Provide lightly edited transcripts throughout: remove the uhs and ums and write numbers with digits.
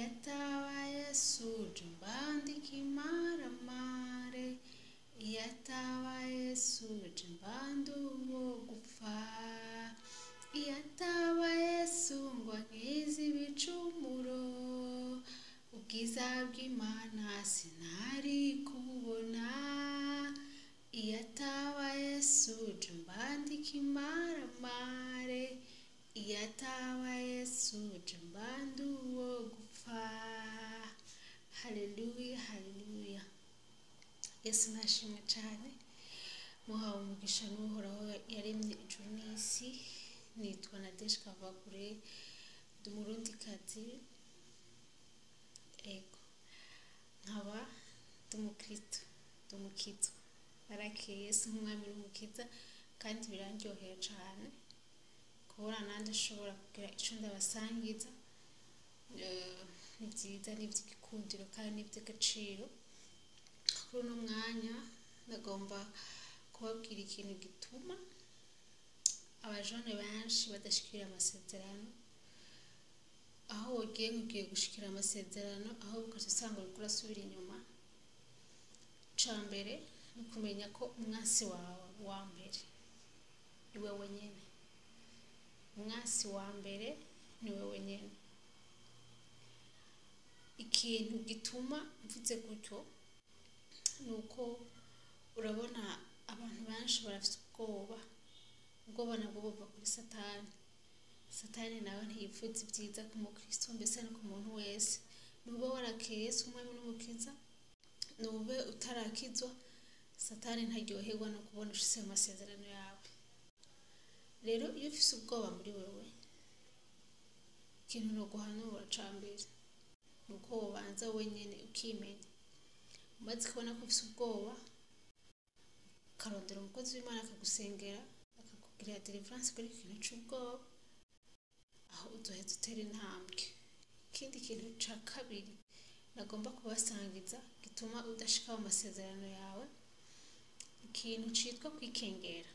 Iyo ataba Yesu je mba ndi ikimaramare, iyo ataba Yesu je mba ndi uwo gupfa. Iyo ataba Yesu ngo ankize ibicumuro, ubwiza bw'Imana sinari kububona. Iyo ataba Yesu je mba ndi ikimaramare, iyo ataba Yesu je mba ndi uwo gupfa. Haleluya, haleluya. Yesu nashimwe cane. Muhawe umugisha n'Uhoraho yaremye ijuru n'isi. Nitwa Nadege Kavakure, ndi umurundikazi, ego nkaba ndi umukristo, ndi umukizwa. Narakiye Yesu nk'umwami n'umukiza, kandi birandyohera cane kubona nanje nshobora kugira ico ndabasangiza. Ni vyiza, ni ivy'igikundiro kandi ni ivy'agaciro. Kuri uno mwanya ndagomba kubabwira ikintu gituma abajene benshi badashikira amasezerano. Aho wogiye ngo ugiye gushikira amasezerano, aho ugaca usanga uriko urasubira inyuma. Ica mbere ni ukumenya ko umwansi wawe wa mbere ni wewe nyene. Umwansi wa mbere ni wewe nyene. Ikintu gituma mvuze gutyo ni uko urabona abantu benshi barafise ubwoba. Ubwoba nabwo buva kuri Satani. Satani nawe ntiyipfuza ivyiza ku mukristo, mbese no ku muntu wese. Nube warakiye Yesu umwami n'umukiza, nube utarakizwa, Satani ntaryoherwa no kubona ushitse mu masezerano yawe. Rero iyo ufise ubwoba muri wewe, ikintu noguhanura ca mbere ni uko wobanza wenyene ukimenya. Umaze kubona ko ufise ubwoba, ukarondera umukozi w'Imana akagusengera, akakugirira deliverance kuri ico kintu c'ubwoba, aho uzoheza utera intambwe. Ikindi kintu ca kabiri nagomba kubasangiza gituma udashika mu masezerano yawe, ikintu citwa kwikengera.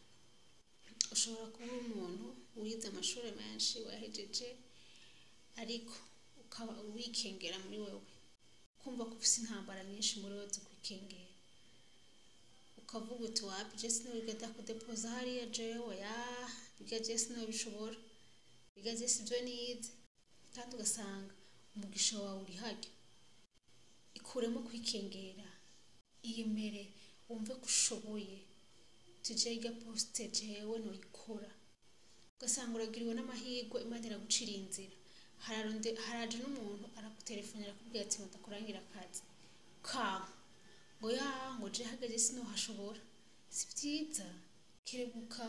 Ushobora kuba uri umuntu wize amashure menshi, wayahejeje, ariko ukaba wikengera muri wewe, ukumva ko ufise intambara nyinshi muri wewe zo kwikengera. Ukavuga uti wapi, je sinogenda kudepoza hariya, jewe ya birya je sinobishobora, birya je sivyo nize. Kandi ugasanga umugisha wawe uri harya. Ikuremo kwikengera, iyemere, wumve ko ushoboye. Uti jewe irya poste jewe noyikora. Ugasanga uragiriwe n'amahirwe, Imana iraguciriye inzira. Haraje n'umuntu aragutelefona arakubwira ati ngo ndakurangira akazi, ukanka ngo ya ngo je harya je sinohashobora. Si vyiza. Kerebuka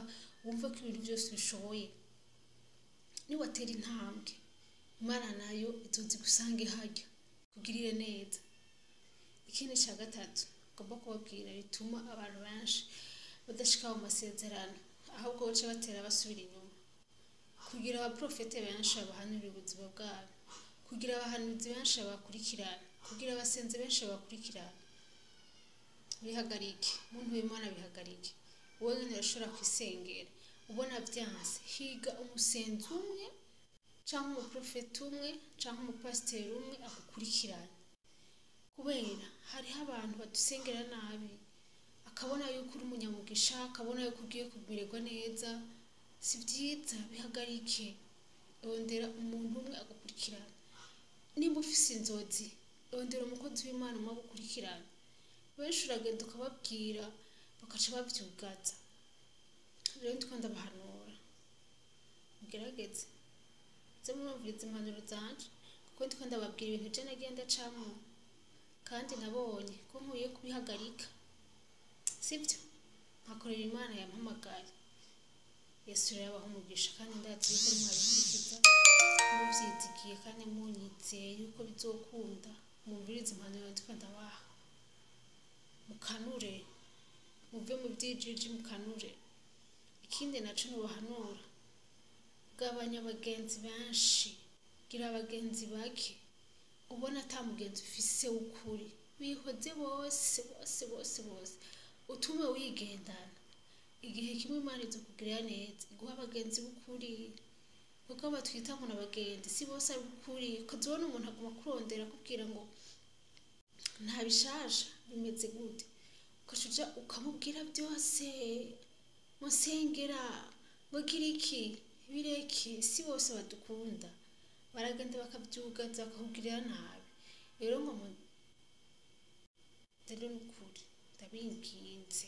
wumve ko ibintu vyose ubishoboye. Niwatera intambwe, Imana nayo izoza igusange harya, ikugirire neza. Ikindi ca gatatu ngomba kubabwira bituma abantu benshi badashika mu masezerano, ahubwo baca batera basubira inyuma, kugira abaprofete benshi babahanurira ubuzima bwabo, kugira abahanuzi benshi babakurikirana, kugira abasenzi benshi babakurikirana. Bihagarike, muntu w'Imana, bihagarike. Wowe nyene urashobora kwisengera, ubona vyanse, higa umusenzi umwe canke umuprofeti umwe canke umupasiteri umwe agukurikirana. Kubera hariho abantu badusengera nabi, akabona yuko uri umunyamugisha, akabona yuko ugiye kumererwa neza. Si vyiza, bihagarike. Rondera umuntu umwe agukurikirana. Nimba ufise inzozi, rondera umukozi w'Imana umwe agukurikirana. Benshi uragenda ukababwira bakaca bavyugaza. Rero ndiko ndabahanura, mugerageze muze murumviriza impanuro zanje, kuko ndiko ndababwira ibintu je nagiye ndacamwo, kandi nabonye ko nkwiye kubihagarika, sivyo, nkakorera Imana yampamagaye. Yesu rero abahe umugisha, kandi ndazi yuko mwabikurikiza muvyizigiye kandi munyizeye yuko bizokunda. Mwumvirize impanuro ndiko ndabaha, mukanure, muve mu vyijiji, mukanure. Ikindi naco nobahanura, gabanya abagenzi benshi, gira abagenzi bake. Ubona ata mugenzi ufise w'ukuri, bihoze bose bose bose bose, utume wigendana. Igihe kimwe Imana izokugirira neza, iguha abagenzi b'ukuri. Kuko batwita ngo n'abagenzi si bose ari ukuri. Ukazibona umuntu aguma kurondera akubwira ngo nta bishasha, bimeze gute, ugaca uja ukamubwira byose, musengera ngo gira iki bireke. Si bose badukunda, baragenda bakavyugaza, bakakugirira nabi. Rero ngo rero nukuri ndabinginze.